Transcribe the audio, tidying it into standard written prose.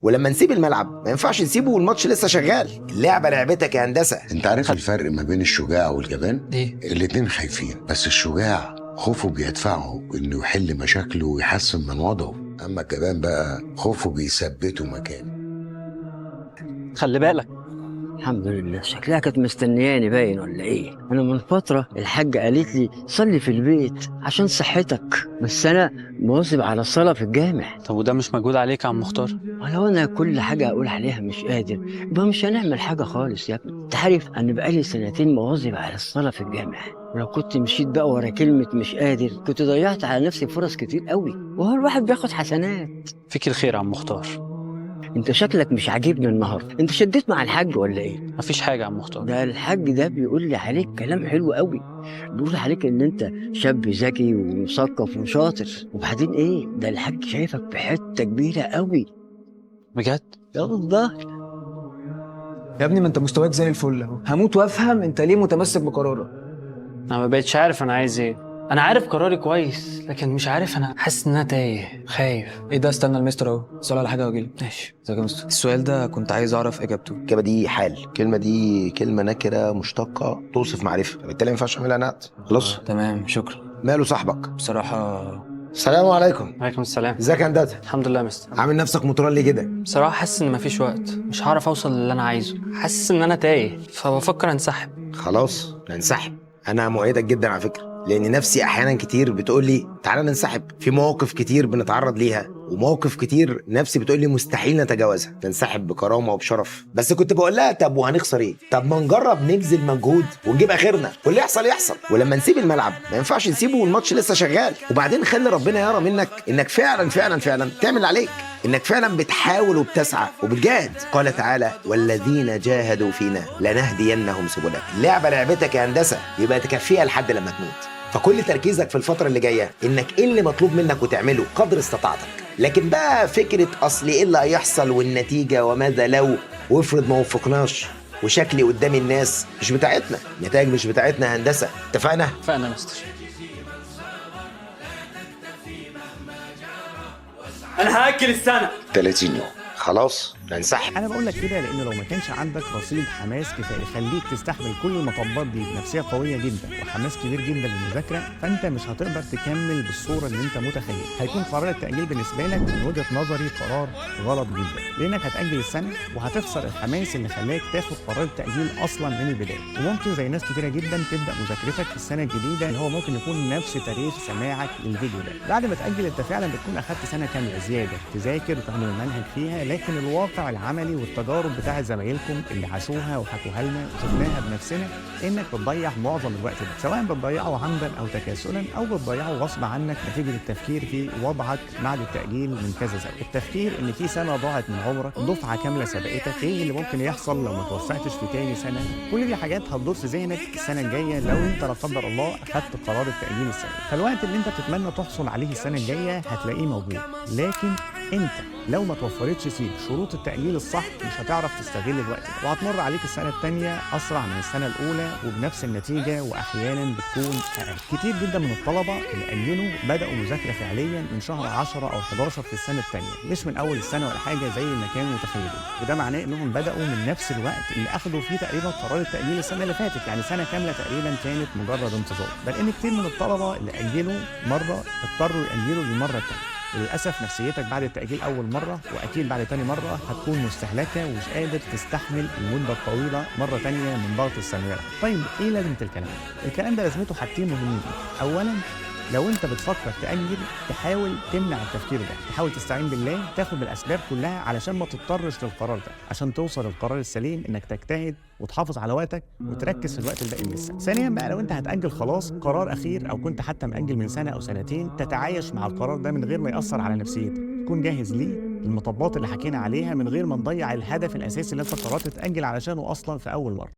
ولما نسيب الملعب ما ينفعش نسيبه والماتش لسه شغال. اللعبة لعبتك يا هندسة. انت عارف الفرق ما بين الشجاع والجبان؟ ايه؟ الاتنين خايفين، بس الشجاع خوفه بيدفعه انه يحل مشاكله ويحسن من وضعه، اما الجبان بقى خوفه بيثبته مكانه. خلي بالك. الحمد لله، شكلها كانت مستنياني باين ولا ايه؟ انا من فترة الحاجة قالت لي صلي في البيت عشان صحتك، بس انا مواظب على الصلاة في الجامع. طب وده مش مجهود عليك يا عم مختار؟ ولو انا كل حاجة اقول عليها مش قادر يبقى مش هنعمل حاجة خالص يا ابني. انت عارف انا بقالي سنتين مواظب على الصلاة في الجامع، ولو كنت مشيت بقى ورا كلمة مش قادر كنت ضيعت على نفسي فرص كتير قوي، وهو الواحد بياخد حسنات. فيك الخير يا عم مختار. انت شكلك مش عاجبني النهارده، انت شديت مع الحاج ولا ايه؟ مفيش حاجة يا عم مختار. ده الحاج ده بيقول لي عليك كلام حلو قوي، بيقول عليك ان انت شاب ذكي ومثقف وشاطر، وبعدين ايه ده الحاج شايفك في حتة كبيرة قوي. بجد؟ يا الله. يا ابني ما انت مستواك زي الفل اهو، هموت وافهم انت ليه متمسك بقرارك. انا ما بقتش عارف انا عايز ايه. انا عارف قراري كويس لكن مش عارف، انا حاسس ان انا تايه خايف. ايه ده؟ استنى المستر اهو، سؤال على حاجة واجيلك. ماشي. ازيك يا مستر؟ السؤال ده كنت عايز اعرف اجابته. الكلمة دي حال، الكلمة دي كلمة نكره مشتقة توصف معرفة، فبالتالي ما ينفعش اعملها نعت. خلاص؟ تمام شكرا. ماله صاحبك؟ بصراحة. السلام عليكم. عليكم السلام. ازيك يا هندسة؟ الحمد لله يا مستر. عامل نفسك مترلي كده. بصراحة حاسس ان مفيش وقت، مش هعرف اوصل للي انا عايزه، حاسس ان انا تايه فبفكر انسحب. خلاص ننسحب. انا مؤيدك جدا على فكرة، لان نفسي احيانا كتير بتقول لي تعالى ننسحب، في مواقف كتير بنتعرض ليها ومواقف كتير نفسي بتقول لي مستحيل نتجاوزها، ننسحب بكرامة وبشرف. بس كنت بقول لها طب وهنخسر ايه؟ طب ما نجرب نبذل مجهود ونجيب اخرنا واللي يحصل يحصل. ولما نسيب الملعب ما ينفعش نسيبه والماتش لسه شغال. وبعدين خلي ربنا يرى منك انك فعلا فعلا فعلا تعمل اللي عليك، انك فعلا بتحاول وبتسعى وبتجاهد. قال تعالى والذين جاهدوا فينا لنهدينهم سبلنا. اللعبة لعبتك يا هندسة، يبقى تكفيها لحد لما تموت. فكل تركيزك في الفترة اللي جاية انك ايه اللي مطلوب منك وتعمله قدر استطاعتك. لكن بقى فكرة اصل ايه اللي هيحصل والنتيجة وماذا لو وافرض ما وفقناش وشكلي قدام الناس، مش بتاعتنا، النتائج مش بتاعتنا يا هندسة. اتفقنا؟ اتفقنا يا مستر. انا هاجل السنة 30 يوم. خلاص ننسحب. انا بقول لك كده لان لو ما كانش عندك رصيد حماس كفاية يخليك تستحمل كل المطبات دي بنفسية قوية جدا وحماس كبير جدا للمذاكره، فانت مش هتقدر تكمل بالصورة اللي انت متخيلها. هيكون قرار التاجيل بالنسبة لك من وجهه نظري قرار غلط جدا، لانك هتاجل السنة وهتخسر الحماس اللي خلاك تاخد قرار التاجيل اصلا من البداية. وممكن زي ناس كتيرة جدا تبدا مذاكرتك في السنة الجديدة اللي هو ممكن يكون نفس تاريخ سماعك للفيديو ده. بعد ما تاجل انت فعلا بتكون اخدت سنة كاملة زيادة تذاكر وتعمل المنهج فيها، لكن الواقع العملي والتجارب بتاعت زمايلكم اللي عاشوها وحكوها لنا وشفناها بنفسنا انك بتضيع معظم الوقت ده، سواء بتضيعه عمدا او تكاسلا او بتضيعه غصب عنك نتيجة التفكير في وضعك بعد التاجيل من كذا زاوية. التفكير ان في سنة ضاعت من عمرك، دفعه كاملة سبقتك، ايه اللي ممكن يحصل لو ما توفقتش في تاني سنة، كل دي حاجات هتدور في ذهنك السنة الجاية لو انت لا قدر الله اخدت قرار التاجيل السنة. فالوقت اللي انت بتتمنى تحصل عليه السنة الجاية هتلاقيه موجود، لكن انت لو ما توفرتش فيك شروط التأجيل الصح مش هتعرف تستغل الوقت ده، وهتمر عليك السنة الثانية أسرع من السنة الأولى وبنفس النتيجة، وأحيانا بتكون أقل. كتير جدا من الطلبة اللي أجلوا بدأوا مذاكرة فعليا من شهر 10 أو 11 في السنة الثانية، مش من أول السنة ولا حاجة زي ما كانوا متخيلين، وده معناه إنهم بدأوا من نفس الوقت اللي أخدوا فيه تقريبا قرار التأجيل السنة اللي فاتت، يعني سنة كاملة تقريبا كانت مجرد انتظار. بل إن كتير من الطلبة اللي أجلوا مرة اضطروا يأجلوا للمرة الثانية. وللأسف نفسيتك بعد التأجيل أول مرة وأكيد بعد تاني مرة هتكون مستهلكة ومش قادر تستحمل المدة الطويلة مرة تانية من ضغط الثانوية. طيب إيه لازمة الكلام ده؟ الكلام ده لازمته حاجتين مهمين. أولاً لو أنت بتفكر تأجل تحاول تمنع التفكير ده، تحاول تستعين بالله، تاخد بالأسباب كلها علشان ما تضطرش للقرار ده، عشان توصل للقرار السليم إنك تجتهد وتحافظ على وقتك وتركز في الوقت الباقي من السنة. ثانيا بقى لو انت هتأجل خلاص قرار اخير او كنت حتى مأجل من سنة او سنتين، تتعايش مع القرار ده من غير ما يأثر على نفسيتك، تكون جاهز ليه المطبات اللي حكينا عليها من غير ما نضيع الهدف الاساسي اللي انت قررت تأجل علشانه اصلا في اول مرة.